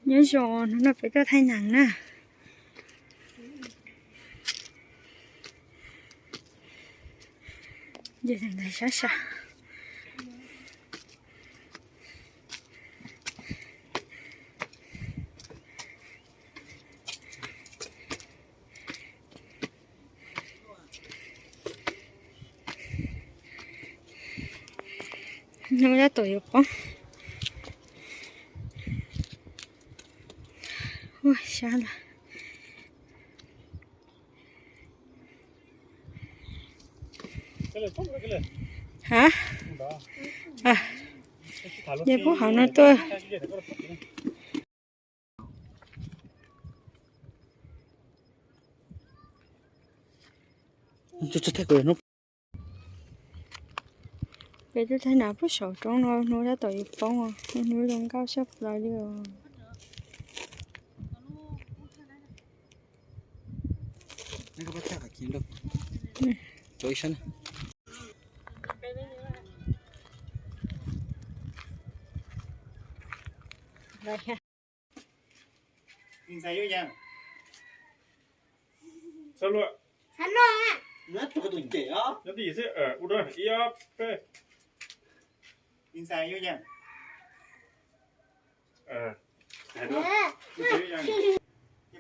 Nyob zoo, hnub no peb tuaj thaij nees na. Ces ntawd sab sab. Hnub tab tom yuav poob. Ua sab lawm. Ha? Ces pub hauv no tuaj. Peb tuaj thaij nees puag saum roob no, hnub tab tom yuav poob, hnub zoo nkauj tshaj plaws li os. Yog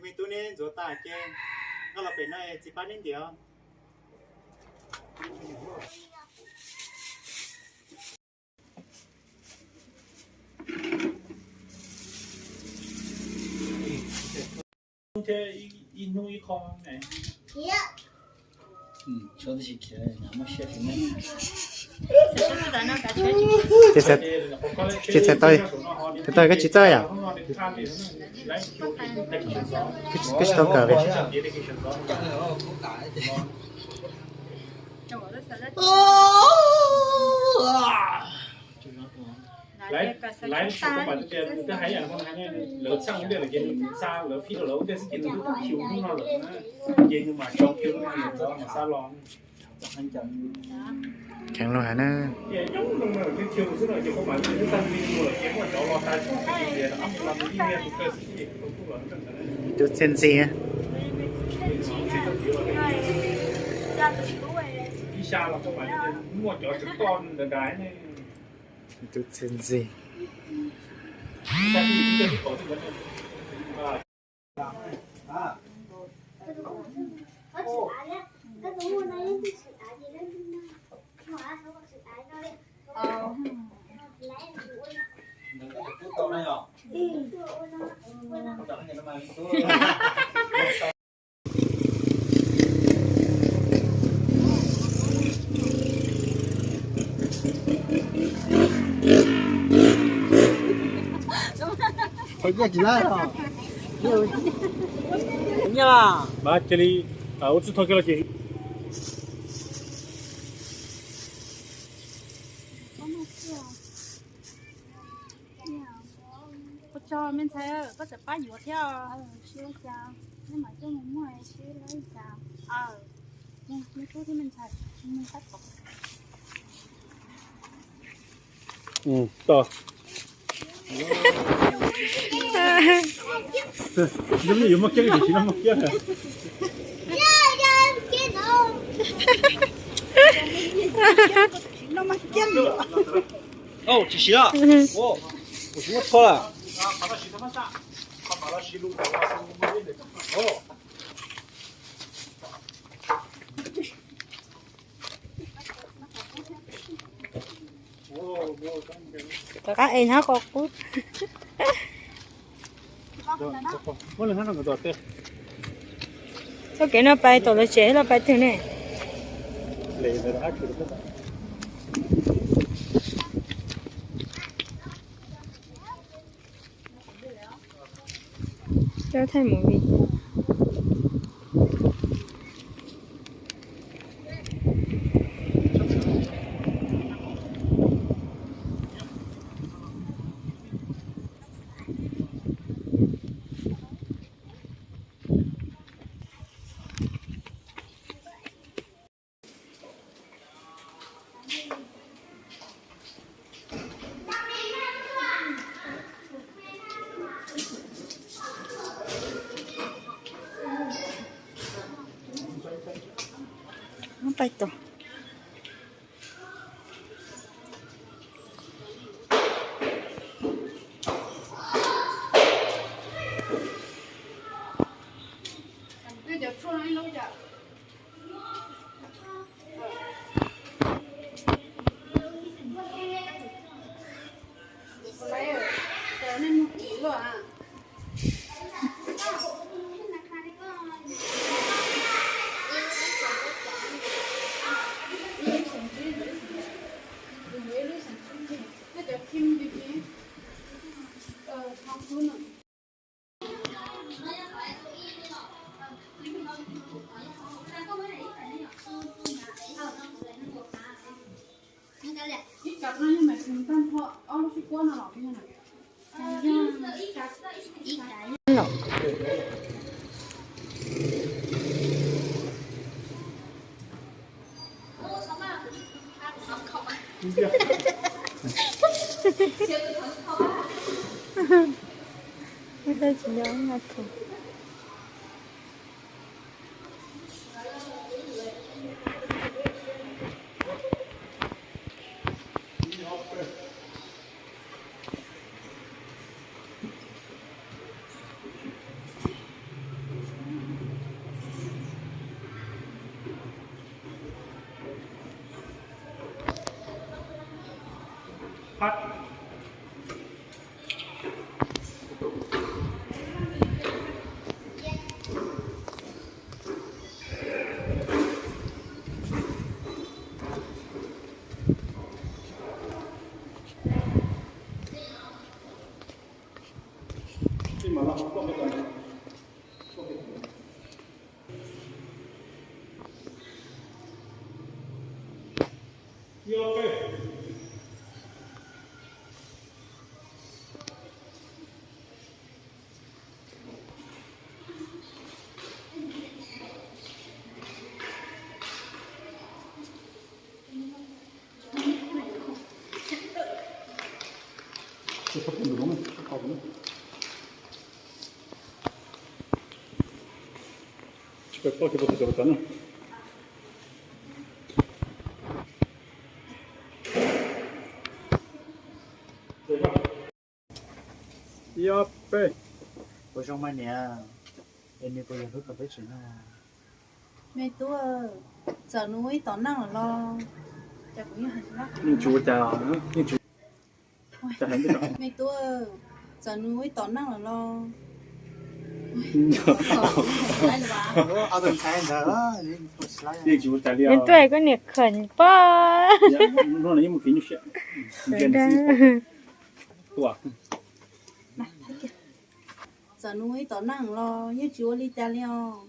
me tub neb ntxuav tas ces noj los pem no tsis pab neb ntiav. Thiab ib hnub ib qho. Tsis txhais tau, tsis txhais tau, koj tsis txawj yom? Koj tsis tau kawm li. Lawv txhaj ua tias nws twb hais yam no hais, lawv txhaj ua ntej lawm ces nws xa lawv fij rau lawv ua ntej xwb ces nws twb khiu hnub no lawm na, ces nws mam sau khiu hnub no lawm mas xa los. Kheev lug hais na. Tus txiaj ntxig. Tus txiaj ntxig. Cia li ua txuj thau kiag los ces. Ua tsaug me ntxhais, koj txawm pab yuav thiab os. Sib ua cas, nej mam coj mus muag sib ua cas. Me tub thiab me ntxhais, me tab tom. Zoo li yuav muaj kiab tiam sis no muaj kiab. Tsis siav, kuv tsis muab thua lawm. Rov qab es hnab qhov qub. Txoj kev no pais tom lawv tsev los pais twg ne? Coj thaij movie. Pais tos. Ib cov no yog mas tag nrho ob lub sib kuab no los yog na. Ib ob peb. Ua zoo mas niam, es nws puas yog hlub tau peb tsev neeg? Me tub, txawm nws ua ib tom neej lawm los, yeej tsis ua cas, yeej tsis. Me tub, txawm nws ua ib tom neej lawm los, yeej tsis ua cas li os. Koj niam khwm pob. Txawm nws ua ib tom neej los yeej tsis ua li cas li os.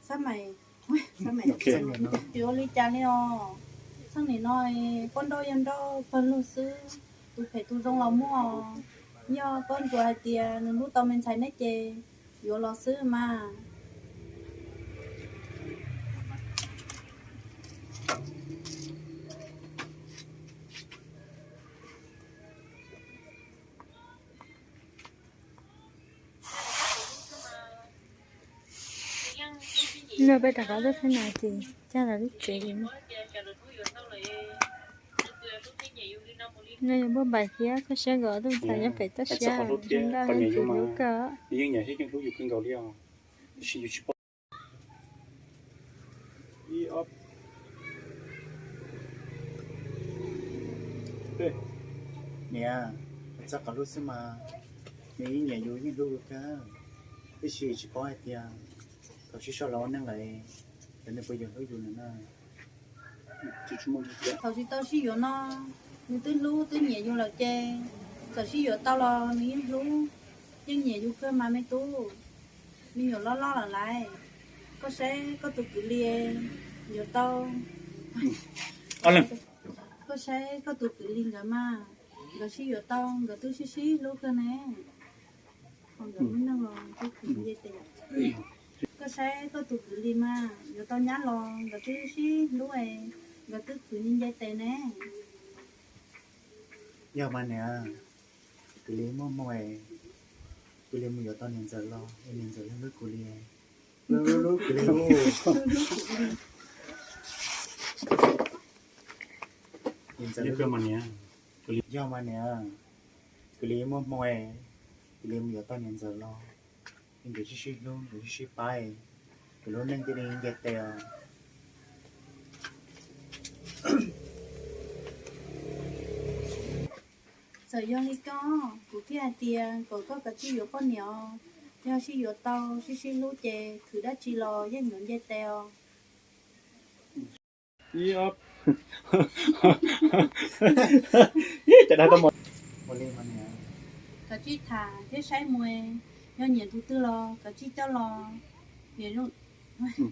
Xab mais, tsis ua li cas li os. Txheej nim no poj nrauj yog nrauj pawg lug xwb, tus phem tus zoo los muaj. Yog koj ntsuas hais tias nws hlub tau me ntxhais neb ces yuav los xwb mas. No peb rov qab tuaj txog no ces coj los lub tsev li no. No yog npauj npaim thiab koj saib nkawd ob tug ntxhais nyob pem toj siab zoo nkauj heev, hlub kawg. Niam, txog qhov hlub xwb mas, nws yeej nyiam yus yeej hlub yus kawg, tiam sis tsis paub hais tias thaum sib sau los ua neej lawm, ces nws puas yuav hlub yus lawm na. Thaum tsis tau sib yuav no, nws twb hlub twb nyiam yus lawm ces, txawm sib yuav tau los nws yeej hlub, yeej nyiam yus kawg mas me tub. Me nyuam loj loj lawm laiv, koj saib koj tus kwv Lis yuav tau. Koj saib koj tus kwv Lis nkawd mas, nkawd sib yuav tau nkawd twb sib sib hlub kawg ne. Ho nkawd lub neej los twb khwv nce tes. Koj saib koj tus kwv Lis mas yuav tau nyab los nkawd twb sib hlub es nkawd twb khwv nce tes ne. Yog mas niam, kwv Lis muaj hmoo es kwv Lis mus yuav tau niam ntxawm los es niam ntxawm yeej hlub kwv Lis, hlub hlub kwv Lis. Yog mas niam, kuv li muaj hmoo, kuv li mus yuav tau niam ntxawm los, es nkawd sib sib hlub, nkawd sib sib pab, kuv lub neej thiaj li nce tes os. Txawm yog li ko, kuv thiaj hais tias kom koj kav tsij yuav poj niam os. Yog sib yuav tau, sib sib hlub ces khwv dab tsi los yeej yuav nce tes os. Kav tsij tham thiab saib mus, yog nyiam tus twg los kav tsij coj los.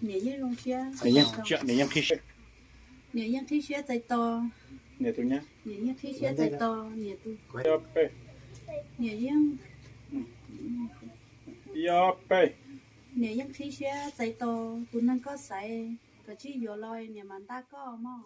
Niam yeej zoo siab, niam yeej qhib siab txais tos. Niam yeej qhib siab txais tos niam tus, niam yeej, niam yeej qhib siab txais tos tus neeg koj xaiv, kav tsij yuav los niam mam ntaj koj mog.